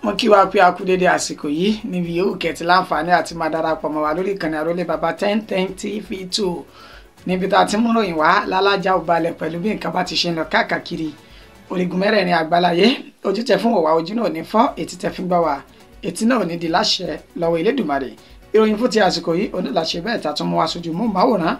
Mo kí wa pé a kú dédé àsìkò yìí níbi yòówù kẹtì láǹfààní àti máa darapọ̀ mọ́ wa lórí ìkànnì Àrólé Baba 1010 TV2 níbi tá a ti mú ròyìn wá lálájà ò balẹ̀ pẹ̀lú bí nǹkan bá ti ṣe ń lọ káàkiri orígun mẹ́rẹ̀ẹ̀rin àgbáláyé. Ojú tẹ fún wọ̀wá, ojú náà ní fọ́, etí tẹ fi gbọ́ wa, etí náà ní di láṣẹ lọ́wọ́ Elédùmarè. Ìròyìn fún ti àsìkò yìí onílàṣẹ bẹ́ẹ̀ ta tún mú wa sójú mú máwòrán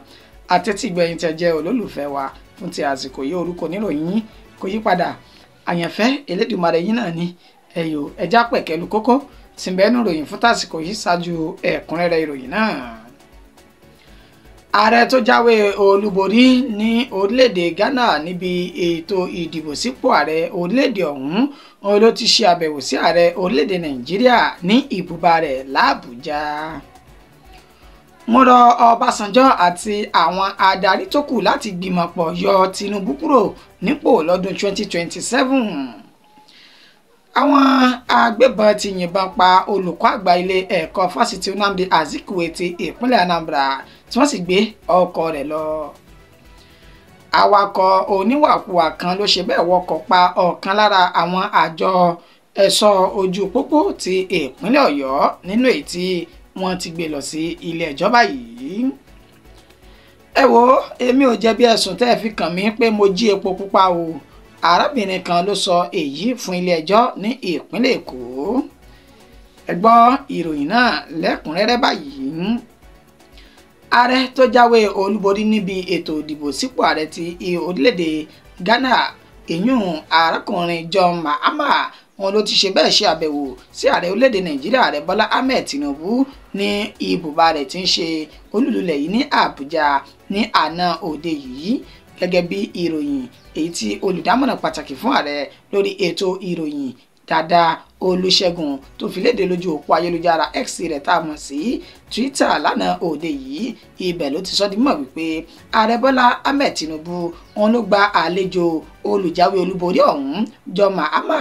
àtẹ́tìgbẹ̀yìn tẹ jẹ́ olólùfẹ́ wa fún ti àsìkò yìí. Orúkọ oníròyìn yín kò yí padà, àyànfẹ́ Elédùmarè yín náà ni. Ẹyọ ẹja pẹ̀kẹ́lu kókó tí ń bẹ́nu ìròyìn fún tàsìkò yìí ṣáájú ẹ̀kúnrẹ́rẹ́ ìròyìn náà. Ààrẹ tó jáwé olúborí ní orílẹ̀-èdè Ghana níbi ètò ìdìbò sípò ààrẹ orílẹ̀-èdè ọ̀hún òun ló ti ṣe àbẹ̀wò sí ààrẹ orílẹ̀-èdè Nàìjíríà ní ibùba rẹ̀ l'Àbújá. Wọ́n rọ Ọbásanjọ́ àti àwọn adarí tó kù láti gbìmọ̀pọ̀ yọ Tinubu kúrò nípò lọ́dún 2027. Àwọn agbébọn ti yìnbọn pa olùkọ́ àgbà ilé ẹ̀kọ́ fásitì Nnamdi Azikiwe ti ìpínlẹ̀ Anambra tí wọ́n sì gbé ọkọ̀ rẹ̀ lọ. Awakọ̀ oníwàkuwà kan ló ṣe bẹ́ẹ̀ wọkọ̀ pa ọ̀kan lára àwọn àjọ ẹ̀ṣọ́ ojú pópó ti ìpínlẹ̀ Ọ̀yọ́ nínú èyí tí wọ́n ti gbé lọ sí ilé ẹjọ́ báyìí. Ẹ wo, èmi ò jẹ̀bi ẹ̀sùn tẹ́ ẹ fi kàn mí pé mo jí epo pupa o. Arábìnrin kan ló sọ èyí fún ilé ẹjọ́ ní ìpínlẹ̀ Èkó. Ẹ gbọ́ ìròyìn náà lẹ́kùnrẹ́rẹ́ báyìí. Ààrẹ tó jáwé olúborí níbi ètò ìdìbò sípò ààrẹ ti orílẹ̀-èdè Ghana, ìyún arákùnrin John Mahama, wọn ló ti ṣe bẹ́ẹ̀ ṣe àbẹ̀wò sí ààrẹ orílẹ̀-èdè Nàìjíríà, ààrẹ Bọ́lá Ahmed Tinubu ní ibùba rẹ̀ tí ń ṣe olúlulẹ̀ yìí ní Àbújá ní àná òde yìí. Gẹ́gẹ́ bí ìròyìn èyí tí olùdámọ̀ràn pàtàkì fún ààrẹ lórí ètò ìròyìn Dada Olúṣẹ́gun tó fi léde lójú òpó ayélujára X rẹ̀ tá a mọ̀ sí Twitter lánàá òde yìí, ibẹ̀ ló ti sọ di mímọ̀ wípé ààrẹ Bọ́lá Ahmed Tinubu òun ló gba àlejò olùjáwé olúborí ọ̀hún John Mahama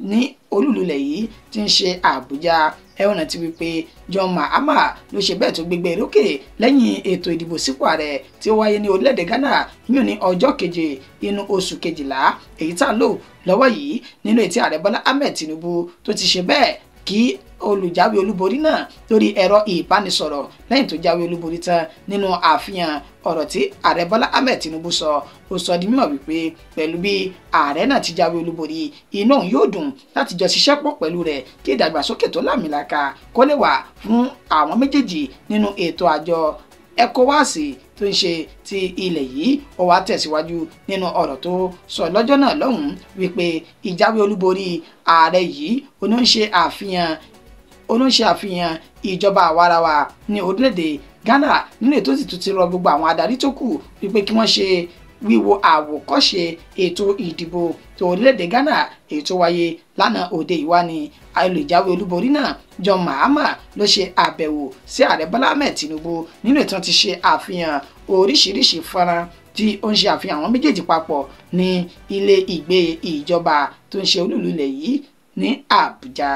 ní olúlulẹ̀ yìí tí ń ṣe Àbújá. Ẹ rántí wípé John Mahama ló ṣe bẹ́ẹ̀ tó gbégbé rókè lẹ́yìn ètò ìdìbò sípò ààrẹ tí ó wáyé ní orílẹ̀-èdè Ghana yíyún ní ọjọ́ keje inú oṣù kejìlá èyí tá a lò lọ́wọ́ yìí, nínú ètí ààrẹ Bọ́lá Ahmed Tinubu tó ti ṣe bẹ́ẹ̀ kí olùjáwé olúborí náà lórí ẹ̀rọ ìbánisọ̀rọ̀ lẹ́yìn tó jáwé olúborí tán. Nínú àfihàn ọ̀rọ̀ tí ààrẹ Bọ́lá Ahmed Tinubu sọ, ó sọ di mímọ̀ wípé pẹ̀lú bí ààrẹ náà ti jáwé olúborí, inú òun yóò dùn láti jọ ṣiṣẹ́ pọ̀ pẹ̀lú rẹ̀ kí ìdàgbàsókè tó lámìlaka kó lè wà fún àwọn méjèèjì nínú ètò àjọ ECOWAS tó ń ṣe ti ilẹ̀ yìí. Ó wá tẹ̀síwájú nínú ọ̀rọ̀ tó sọ lọ́jọ́ náà lọ́hùn-ún wípé ìjáwé olúborí ààrẹ yìí ó ní ń ṣe àfihàn ìjọba àwarawa ní orílẹ̀-èdè Ghana, nínú ètò sì tún ti rọ gbogbo àwọn adarí tó kù wípé kí wọ́n ṣe wíwo àwòkọ́ṣe ètò ìdìbò tó orílẹ̀-èdè Ghana èyí tó wáyé lánàá òde ìwá ni. Olùjáwé olúborí náà John Mahama ló ṣe àbẹ̀wò sí ààrẹ Bọ́lá Ahmed Tinubu nínú ìtàn ti ṣe àfihàn oríṣiríṣi fọ́nrán tí ó ń ṣe àfihàn àwọn méjèèjì papọ̀ ní ilé ìgbé ìjọba tó ń ṣe olúùlú ilẹ̀ yìí ní Àbújá.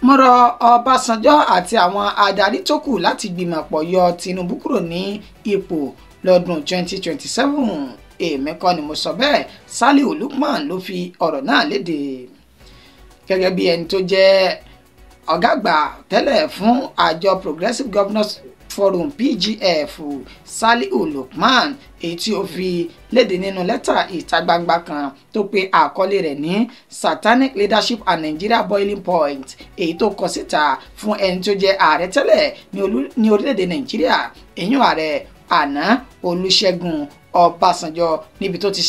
Mo rọ Ọbásanjọ́ àti àwọn adarí tó kù láti gbìmọ̀pọ̀ yọ Tinubu kúrò ní ipò lọ́dún 2027. Èmi kọ́ ni mo sọ bẹ́ẹ̀, Saliu Lukman ló fi ọ̀rọ̀ náà léde. Gẹ́gẹ́ bí ẹni tó jẹ́ ọ̀gá àgbà tẹ́lẹ̀ fún àjọ Progressive Governors Forum PGF, Saliu Lukman, èyí tí ó fi léde nínú lẹ́tà ìta gbangba kan tó pe àkọlé rẹ̀ ní Satanic Leadership and Nigeria Boiling Point, èyí tó kọ síta fún ẹni tó jẹ́ ààrẹ tẹ́lẹ̀ ní orílẹ̀-èdè Nàìjíríà, èyún ààrẹ àná Olúṣẹ́gun Ọbásanjọ́, níbi tó ti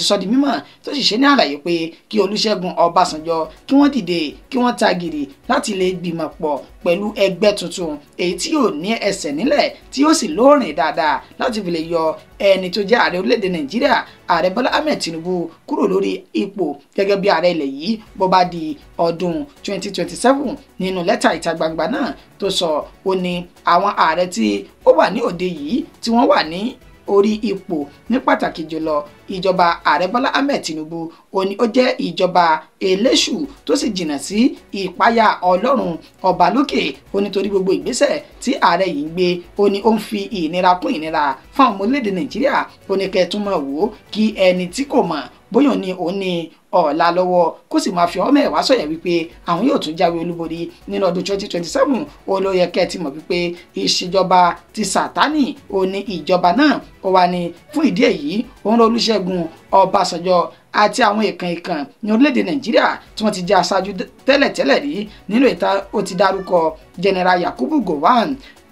sọ di mímọ̀ tó sì ṣe ní àlàyé pé kí Olúṣẹ́gun Ọbásanjọ́ kí wọ́n dìde kí wọ́n tagìrì láti lè gbìmọ̀ pọ̀ pẹ̀lú ẹgbẹ́ tuntun èyí tí yóò ní ẹsẹ̀ nílẹ̀ tí yóò sì lóòrìn dáadáa láti fi lè yọ ẹni tó jẹ́ ààrẹ orílẹ̀-èdè Nàìjíríà, ààrẹ Bọ́lá Ahmed Tinubu kúrò lórí ipò gẹ́gẹ́ bí ààrẹ ilẹ̀ yìí bó bá di ọdún 2027. Nínú lẹ́tà ìta gbangba náà tó sọ, ó ní àwọn ààrẹ tí ó wà ní òde yìí tí wọ́n wà ní orí ipò ní pàtàkì jùlọ ìjọba ààrẹ Bọ́lá Ahmed Tinubu, ó ní ó jẹ́ ìjọba eléṣù tó sì jìnnà sí ìpáyà Ọlọ́run ọba lókè. Ó ní torí gbogbo ìgbésẹ̀ tí ààrẹ yìí ń gbé, ó ní ó ń fi ìnira kún ìnira fún àwọn ọmọ orílẹ̀-èdè Nàìjíríà. Ó ní kẹ́ ẹ tún máa wò ó kí ẹni tí kò mọ̀ bóyá ní òun ní ọ̀la lọ́wọ́ kó sì máa fi ọmọ ẹ̀ wá sọ̀yà wípé àwọn yóò tún jáwé olúborí nínú ọdún 2027. Ó ló yẹ kẹ́ ẹ ti mọ̀ wípé ìṣèjọba ti Sátánì ó ní ìjọba náà. Ó wà ní fún ìdí èyí òun rọ Olúṣẹ́gun Ọbásanjọ́ àti àwọn èèkàn èèkàn ní orílẹ̀-èdè Nàìjíríà tí wọ́n ti jẹ́ aṣáájú tẹ́lẹ̀tẹ́lẹ̀ rí nínú ìta ó ti dárúkọ General Yakubu Gowon,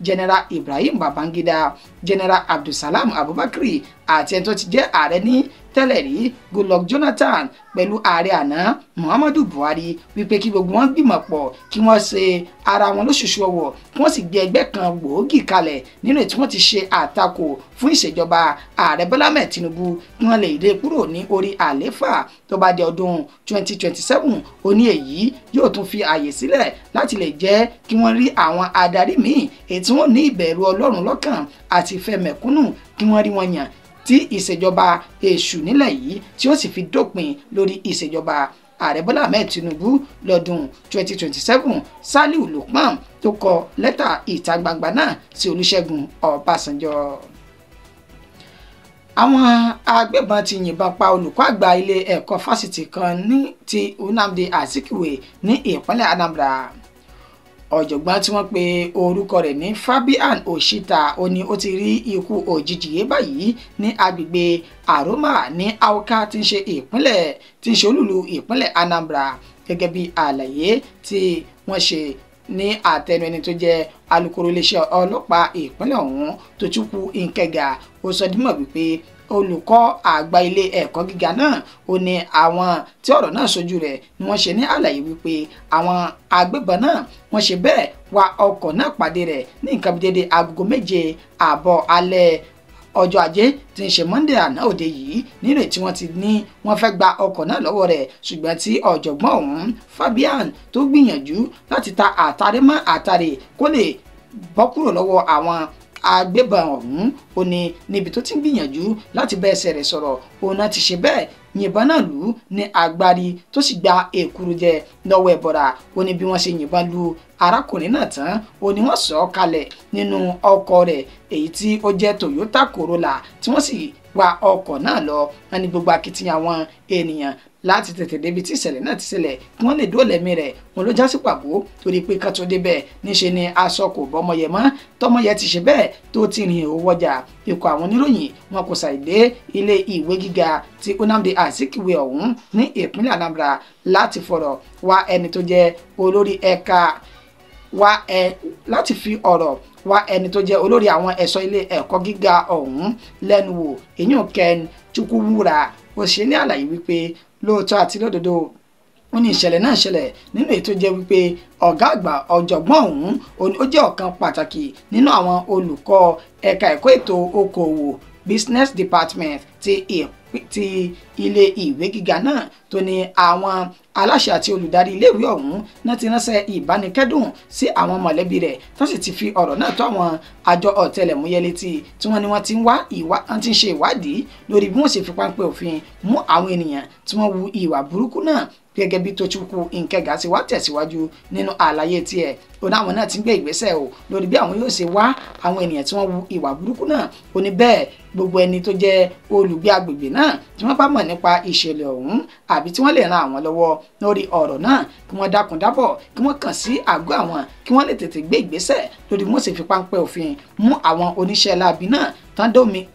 General Ibrahim Babangida, General Abdulsalam Abubakar àti ẹni tó ti jẹ́ ààrẹ ní tẹ́lẹ̀ rí Goodluck Jonathan pẹ̀lú ààrẹ àná Muhammadu Buhari wípé kí gbogbo wọn gbìmọ̀ pọ̀ kí wọ́n ṣe ara wọn lóṣooṣù ọwọ̀ kí wọ́n sì gbé ẹgbẹ́ kan gbòógì kalẹ̀ nínú èyí tí wọ́n ti ṣe àtakò fún ìṣèjọba ààrẹ Bọ́lá Ahmed Tinubu kí wọ́n lè dé kúrò ní orí àlééfà tó bá di ọdún 2027. Ó ní èyí yóò tún fi àyè sílẹ̀ láti lè jẹ́ kí wọ́n rí àwọn adarí míì èyí tí wọ́n ní ìbẹ̀rù Ọlọ́run lọ́kàn àti ìfẹ́ mẹ̀kúnnù kí wọ́n rí wọn yàn tí ìṣèjọba èṣù nílẹ̀ yìí tí ó sì fi dópin lórí ìṣèjọba ààrẹ Bọ́lá Ahmed Tinubu lọ́dún 2027. Saliu Lukman tó kọ lẹ́tà ìta gbangba náà sí Olúṣẹ́gun Ọbásanjọ́. Àwọn agbébọn ti yìnbọn pa olùkọ́ àgbà ilé ẹ̀kọ́ fásitì kan ní ti Nnamdi Azikiwe ní ìpínlẹ̀ Anambra. Ọ̀jọ̀gbọ́n tí wọ́n pe orúkọ rẹ̀ ní Fabian Oshita ó ní ó ti rí ikú òjijì yé báyìí ní agbègbè Aroma ní Awka tí ń ṣe ìpínlẹ̀ tí ń ṣe olúlu ìpínlẹ̀ Anambra gẹ́gẹ́ bí àlàyé tí wọ́n ṣe ní àtẹnu ẹni tó jẹ́ alukoro iléeṣẹ́ ọlọ́pàá ìpínlẹ̀ ọ̀hún Tochukwu Nkega. Ó sọ dímọ̀ wípé olùkọ́ àgbà ilé ẹ̀kọ́ gíga náà ó ní àwọn tí ọ̀rọ̀ náà ṣojú rẹ̀ ni wọ́n ṣe ní àlàyé wípé àwọn agbébọn náà wọ́n ṣe bẹ́ẹ̀ wa ọkọ̀ náà pàdé rẹ̀ ní nǹkan bíi dédé aago 7:30 alẹ́ ọjọ́ ajé tí ń ṣe Monday àná òde yìí nínú tí wọ́n ti ní wọ́n fẹ́ gba ọkọ̀ náà lọ́wọ́ rẹ̀ ṣùgbọ́n tí ọ̀jọ̀gbọ́n ọ̀hún Fabian tó gbìyànjú láti ta àtàrí mọ́ àtàrí kó lè bọ́ kúrò lọ́wọ́ àwọn agbébọn ọ̀hún. Ó ní níbi tó ti ń gbìyànjú láti bá ẹsẹ̀ rẹ̀ sọ̀rọ̀ òun náà ti ṣe bẹ́ẹ̀ yìnbọn náà lù ú ní agbárí tó sì gba èkuru jẹ lọ́wọ́ ẹ̀bọ̀ra. Ó ní bí wọ́n ṣe yìnbọn lu arákùnrin náà tán ó ní wọ́n sọ ọ́ kalẹ̀ nínú ọkọ̀ rẹ̀ èyí tí ó jẹ́ Toyota Corolla tí wọ́n sì wa ọkọ̀ náà lọ. Wọ́n ní gbogbo akitiyan àwọn ènìyàn láti tètè débi tí ìṣẹ̀lẹ̀ náà ti ṣẹlẹ̀ kí wọ́n lè dóòlà ẹ̀mí rẹ̀ wọn ló já sí pàbó torí pé ká tó débẹ̀ níṣe ni aṣọ kò bọ́mọyẹ mọ́ tọmọyẹ ti ṣe bẹ́ẹ̀ tó ti rìn owó ọjà. Ikọ̀ àwọn oníròyìn wọn kò ṣàìdé ilé ìwé gíga ti Nnamdi Azikiwe ọ̀hún ní ìpínlẹ̀ Anambra láti fọ̀rọ̀ wá ẹni tó jẹ́ olórí ẹ̀ka wá ẹ láti fi ọ̀rọ̀ wá ẹni tó jẹ́ olórí àwọn ẹ̀ṣọ́ ilé ẹ̀kọ́ gíga ọ̀hún lẹ́nu wò èyí Ken Chukwuwura. Ó ṣe ní àlàyé wípé lóòótọ́ àti lódodo ó ní ìṣẹ̀lẹ̀ náà ṣẹlẹ̀ nínú èyí tó jẹ́ wípé ọ̀gá àgbà ọ̀jọ̀gbọ́n ọ̀hún ó jẹ́ ọ̀kan pàtàkì nínú àwọn olùkọ́ ẹ̀ka ẹ̀kọ́ ètò okòòwò business department ti ilé ìwé gíga náà tó ní àwọn aláṣẹ àti olùdarí iléèwé ọ̀hún náà ti ránṣẹ́ ìbánikẹ́dùn sí àwọn mọ̀lẹ́bí rẹ̀ tó sì ti fi ọ̀rọ̀ náà tó àwọn àjọ ọ̀tẹlẹ̀múyẹ́ létí tí wọ́n ní wọ́n ti ń wá wọ́n ti ń ṣe ìwádìí lórí bí wọ́n ṣe fi páńpẹ́ òfin mú àwọn ènìyàn tí wọ́n hu ìwà burúkú náà gẹ́gẹ́ bí Tochukwu Nkega ṣe wá tẹ̀síwájú nínú àlàyé tiẹ̀. Ó ní àwọn náà ti ń gbé ìgbésẹ̀ o lórí bí àwọn yóò ṣe wá àwọn ènìyàn tí wọ́n hu ìwà burúkú náà. Ó ní bẹ́ẹ̀ gbogbo ẹni tó jẹ́ olùgbé agbègbè náà tí wọ́n bá mọ̀ nípa ìṣẹ̀lẹ̀ ọ̀hún àbí tí wọ́n lè ran àwọn lọ́wọ́ lórí ọ̀rọ̀ náà kí wọ́n dákun dábọ̀ kí wọ́n kàn sí àgọ́ àwọn kí wọ́n lè tètè gbé ìgbésẹ̀ lórí bí wọ́n ṣe fi páńpẹ́ òfin mú àwọn oníṣẹ́ láabi náà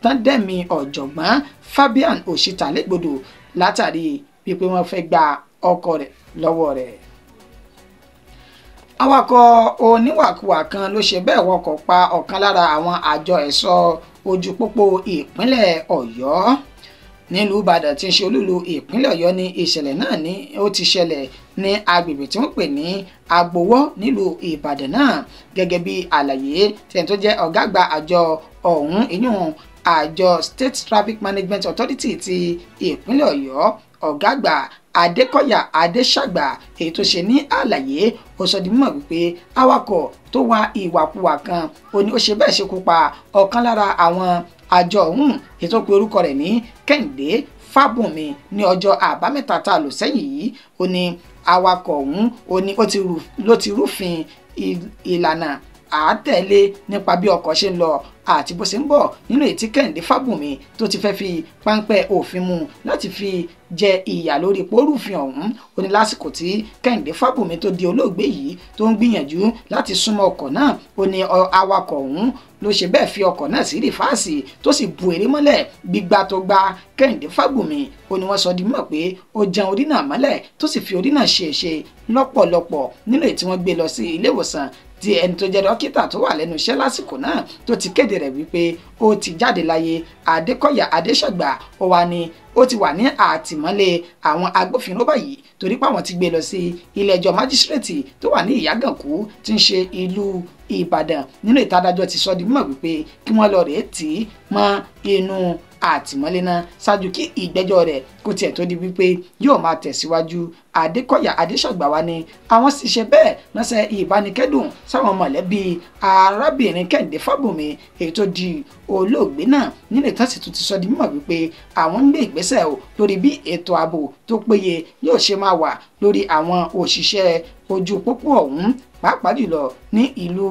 tán dẹ̀mí ọ̀jọ̀gbọ́n Fabian Oshita légbodò látàrí wípé wọ́n fẹ́ gba ọkọ rẹ̀ lọ́wọ́ rẹ̀. Awakọ̀ oníwàkuwà kan ló ṣe bẹ́ẹ̀ wọkọ̀ pa ọ̀kan lára àwọn àjọ ẹ̀ṣọ́ ojú pópó ìpínlẹ̀ Ọ̀yọ́ nílùú Ìbàdàn tí ń ṣe olúlu ìpínlẹ̀ Ọ̀yọ́ ní ìṣẹ̀lẹ̀ náà ní ó ti ṣẹlẹ̀ ní agbègbè tí wọ́n pè ní Agbowó nílùú Ìbàdàn náà gẹ́gẹ́ bí àlàyé tí ẹni tó jẹ́ ọ̀gá àgbà àjọ ọ̀hún ìyún àjọ State Traffic Management Authority ti ìpínlẹ̀ Ọ̀yọ́ ọ̀gá àgbà Adékọ̀yà Adéṣàgbà èyí tó ṣe ní àlàyé ó sọ di mímọ̀ wípé awakọ̀ tó wa ìwàkuwà kan ó ní ó ṣe bẹ́ẹ̀ ṣekú pa ọ̀kan lára àwọn àjọ ọ̀hún èyí tó pe orúkọ rẹ̀ ní Kẹ́hìndé Fábùnmi ní ọjọ́ àbámẹ́ta tá a lò sẹ́yìn yìí. Ó ní awakọ̀ ọ̀hún ó ní ló ti rúfin ìlànà àátẹ̀lé nípa bí ọkọ̀ ṣe ń lọ àti bó ṣe ń bọ̀ nínú èyí tí Kẹ́hìndé Fábùnmi tó ti fẹ́ fi páńpẹ́ òfin mú láti fi jẹ ìyà lórí pórúfin ọ̀hún. Ó ní lásìkò tí Kẹ́hìndé Fábùnmi tó di olóògbé yìí tó ń gbìyànjú láti súnmọ́ ọkọ̀ náà, ó ní awakọ̀ ọ̀hún ló ṣe bẹ́ẹ̀ fi ọkọ̀ náà sí rìfáàsì tó sì bu eré mọ́lẹ̀ gbígbà tó gba Kẹ́hìndé Fábùnmi. Ó ní wọ́n sọ di mọ̀ pé ó jẹun orí náà mọ́lẹ̀ tó sì fi orí náà ṣe é ṣe lọ́pọ̀lọpọ̀ nínú èyí tí wọ́n gbé lọ sí ilé ìwòsàn tí ẹni tó jẹ́ dókítà tó wà lẹ́nu iṣẹ́ lásìkò náà tó ti kéde rẹ̀ wípé ó ti jáde láyé. Adékọ̀yà Adéṣàgbà ó wà ní ó ti wà ní àtìmọ́lé àwọn agbófinró báyìí torí pé àwọn ti gbé lọ sí ilé ẹjọ́ májísírèètì tó wà ní Ìyágànkú tí ń ṣe ìlú Ìbàdàn nínú ìtadájọ́ ti sọ di mímọ̀ wípé kí wọ́n lọ rèé tì í mọ́ inú àtìmọ́lé náà ṣáájú kí ìgbẹ́jọ́ rẹ̀ kó tiẹ̀ tó di wípé yóò máa tẹ̀síwájú. Adékọ̀yà Adéṣàgbà wa ni àwọn sì ṣe bẹ́ẹ̀ ránṣẹ́ ìbánikẹ́dùn sáwọn mọ̀lẹ́bí arábìnrin Kẹ́hìndé Fábùnmi èyí tó di olóògbé náà nínú ìtàn sì tún ti sọ di mímọ̀ wípé àwọn ń gbé ìgbésẹ̀ o lórí bí ètò ààbò tó péye yóò ṣe máa wà lórí àwọn òṣìṣẹ́ ojú pópó ọ̀hún pàápàá jùlọ ní ìlú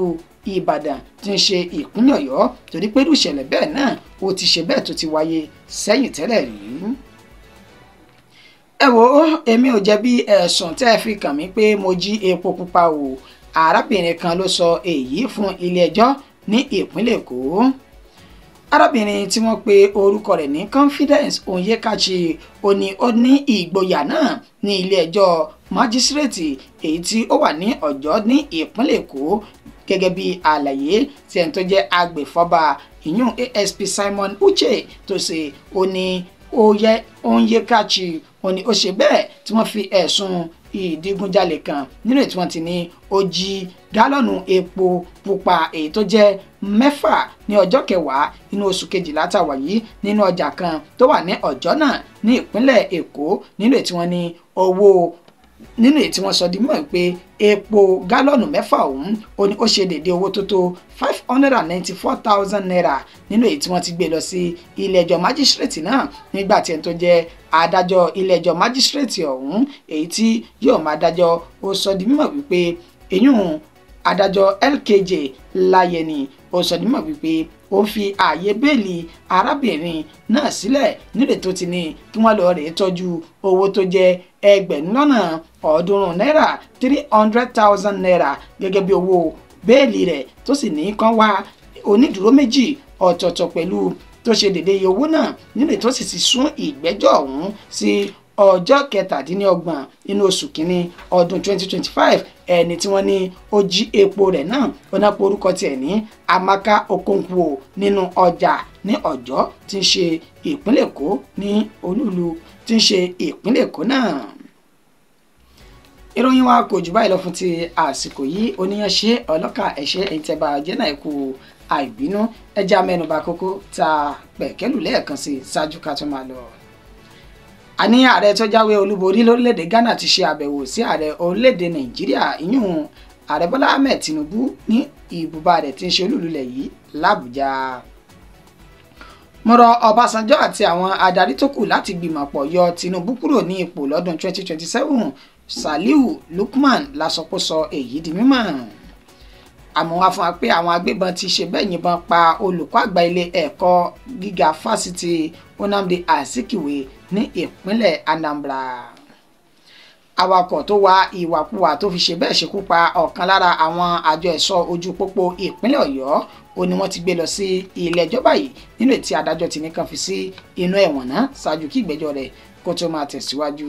Ìbàdàn tí ń ṣe ìpínlẹ̀ Ọ̀yọ́ torí pé irú ìṣẹ̀lẹ̀ bẹ́ẹ̀ náà ó ti ṣe bẹ́ẹ̀ tó ti wáyé sẹ́yìn tẹ́lẹ̀ rí. Ẹ wo, èmi ò jẹ̀bi ẹ̀sùn tẹ́ ẹ fi kàn mí pé mo jí epo pupa o. Arábìnrin kan ló sọ èyí fún ilé ẹjọ́ ní ìpínlẹ̀ Èkó. Arábìnrin tí wọ́n pe orúkọ rẹ̀ ní Confidence Onyekachi ó ní ó ní ìgboyà náà ní ilé ẹjọ́ májísírèètì èyí tí ó wà ní Ọ̀jọ́ ní ìpínlẹ̀ Èkó gẹ́gẹ́ bí àlàyé tí ẹni tó jẹ́ agbèfọ́ba ìyún ASP Simon Uche tó ṣe. Ó ní Onyekachi ó ní ó ṣe bẹ́ẹ̀ tí wọ́n fi ẹ̀sùn ìdígunjalè kan nínú èyí tí wọ́n ti ní ó jí gálọ́ọ̀nù epo pupa èyí tó jẹ́ 6 ní ọjọ́ kẹwàá inú oṣù kejìlá tá a wà yìí nínú ọjà kan tó wà ní Ọ̀jọ́ náà ní ìpínlẹ̀ Èkó nínú èyí tí wọ́n ní owó nínú èyí tí wọ́n sọ di mọ̀ pé epo gálọ́ọ̀nù 6 ọ̀hún ó ní ó ṣe déédéé owó tó tó 594,000 naira nínú èyí tí wọ́n ti gbé lọ sí ilé ẹjọ́ májísírèètì náà nígbà tí ẹni tó jẹ́ adájọ́ ilé ẹjọ́ májísírèètì ọ̀hún èyí tí yóò máa dájọ́ ó sọ di mímọ̀ wípé èyún adájọ́ LKJ Láyẹ̀ni ó sọ di mímọ̀ wípé ó fi ààyè bẹ́ẹ̀lì arábìnrin náà sílẹ̀ nílé tó ti ní kí wọ́n lọ rèé tọ́jú owó tó jẹ́ 300,000 náírà 300,000 naira gẹ́gẹ́ bí owó bẹ́ẹ̀lì rẹ̀ tó sì ní kán wá onídùúró 2 ọ̀tọ̀ọ̀tọ̀ pẹ̀lú tó ṣe dédé iye owó náà nílé tó sì ti sún ìgbẹ́jọ́ ọ̀hún sí ọjọ́ 27 inú oṣù kínní ọdún 2025. Ẹni tí wọ́n ní ó jí epo rẹ̀ náà ó náà pe orúkọ tiẹ̀ ní Amaka Okonkwo nínú ọjà ní Ọ̀jọ́ tí ń ṣe ìpínlẹ̀ Èkó ní olúlu tí ń ṣe ìpínlẹ̀ Èkó náà. Ìròyìn wa kò jù báyìí lọ fún ti àsìkò yìí. Oníyanṣe ọlọ́kà ẹ̀ṣẹ́ ẹ̀yìn tẹ́ba jẹ́ náà kú àìbínú ẹja mẹ́nuba kókó ta pẹ̀kẹ́lù lẹ́ẹ̀kan sí ṣáájú ká tó máa lọ. Àní ààrẹ tó jáwé olúborí lórílẹ̀‐èdè Ghana ti ṣe àbẹ̀wò sí ààrẹ orílẹ̀‐èdè Nàìjíríà ìyún ààrẹ Bọ́lá Ahmed Tinubu ní ibùba rẹ̀ tí ń ṣe olúlulẹ̀ yìí l'Àbújá. Mo rọ Ọbásanjọ́ àti àwọn adarí tó kù láti gbìmọ̀pọ̀ yọ Tinubu kúrò ní ipò lọ́dún 2027. Saliu Lukman lásọpọ̀ sọ èyí di mímọ̀. Àmọ́ wá fún wa pé àwọn agbébọn ti ṣe bẹ́ẹ̀ yìnbọn pa olùkọ́ àgbà ilé ẹ̀kọ́ gíga fásitì Nnamdi Azikiwe ní ìpínlẹ̀ Anambra. Awakọ̀ tó wa ìwàkuwà tó fi ṣe bẹ́ẹ̀ ṣekú pa ọ̀kan lára àwọn àjọ ẹ̀ṣọ́ ojú pópó ìpínlẹ̀ Ọ̀yọ́ ó ní wọ́n ti gbé lọ sí ilé ẹjọ́ báyìí nínú ètí adájọ́ ti ní kàn fi sí inú ẹ̀wọ̀n náà ṣáájú kí ìgbẹ́jọ́ rẹ̀ kó tó máa tẹ̀síwájú.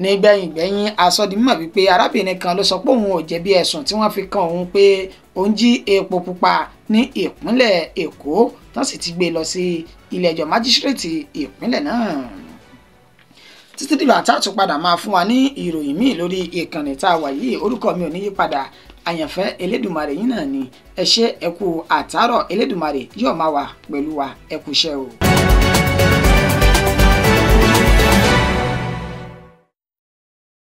Nígbẹ̀yìngbẹ̀yìn asọ́dimọ̀ wípé arábìnrin kan ló sọ pé òun ò jẹ̀bi ẹ̀sùn tí wọ́n fi kan òun pé ó ń jí epo pupa ní ìpínlẹ̀ Èkó tán sì ti gbé lọ sí ilé ẹjọ́ májísírèètì ìpínlẹ̀ náà. Títí dìgbà tá a tún padà máa fún wa ní ìròyìn míì lórí ìkànnì tá a wà yìí, orúkọ mi ò ní yí padà, àyànfẹ́ Elédùmarè yín náà ni. Ẹ ṣé, ẹ kú àtàárọ̀, Elédùmarè yóò máa wà pẹ̀lú wa, ẹ kú iṣẹ́ o.